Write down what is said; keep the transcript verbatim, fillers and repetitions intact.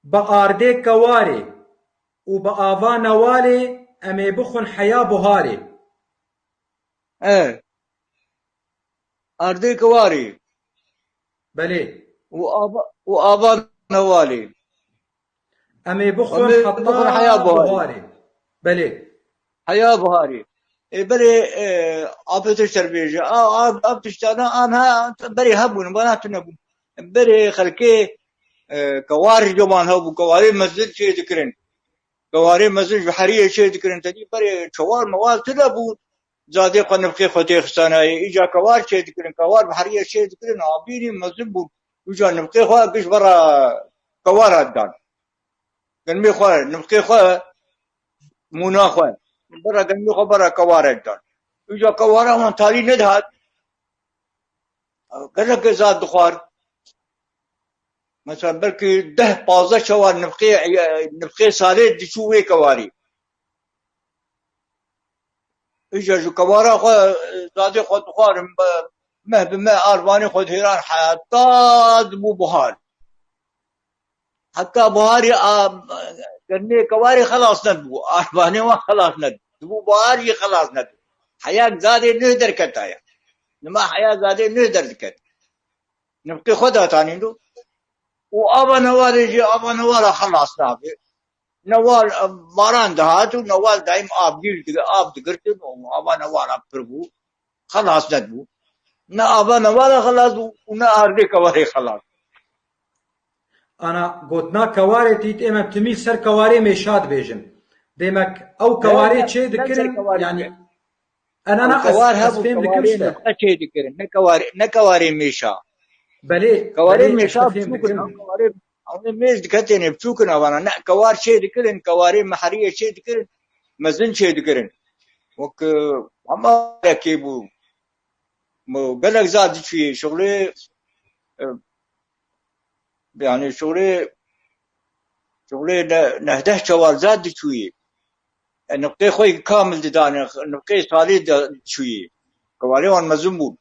Bi ardê kewarê û bi ava newalê em ê bixwin heya buharê. E. Ardê kewarê. Belê. Û ava, û ava newalê. Em ê bixwin heta heya buharê. Belê. Heya buharê. E, berê, e, apê tişt derbêje. A, a, a tiştana anha berê hebûn, bana tune bûn. Berê xelkê, e, kewar ji man hebû, kewarê mezin çê dikirin. Kewarê mezin ji heriyê çê dikirin. Tedî berê çewar mewal tune bûn. Zadê xwe nifqê xwe tê xistanayê. Îca kewar çê dikirin. Kewar bi heriyê çê dikirin. Abînî mezin bûn. Îca nifqê xwe giş bera kewara didan. Gelmê xwe, nifqê xwe, mûna xwe. Bera gelmê xwe bera kewara didan. Îca kewara wan talî nedihat. Gelek zad dixwar. Mesela belkî deh pazdeh çewar nifqê, nifqê salê diçû wê kewarî. Îja ji kewara xwe, zadê xwe dixwarin, meh bi meh arvanê xwe dihêran heta dibû buhar. Heta buharî a, germê kewarê xelas nedibû, arvanê wan xelas nedibû. Dibû buhar jî xelas nedibû. Heya zadê nû derketaya. Nima heya zadê nû derdiket. Nifqê xwe datanîn do. Û ava newarê jî, ava newara xelas nabe. Newal, e, baran dihat û newal daîm avgîr di-, av digirtin û ava newala pir bû. Xelas nedibû. Ne ava newala xelas bû û ne ardê kewarê xelas. Ana gotina kewarê tît êm em timî ser kewarê mêşa dibêjin. Demek ew kewarê çê dikirin, yanî Enana ez, kewar ez hebû, fêm dikim kewarê işte. Nifqe çê dikirin, ne kewarê, ne kewarê mêşa. Belê, Kewarê belê, mêşa ez fêm biçûk in, dikim. Ew kewarê, ew ê mêş diketêne biçûk in avana. Ne, kewar çê dikirin, kewarê meheriyê çê dikirin, mezin çê dikirin. Wek, e, hema yekê bû. Mu gelek zad diçûyê, şuxlê, e, yanî şuxlê, şuxlê ne-, nehdeh çewar zad diçûyê. E, niqtê xwe kamil didane, niqtê salê de çûyê. Kewarê wan mezin bûn.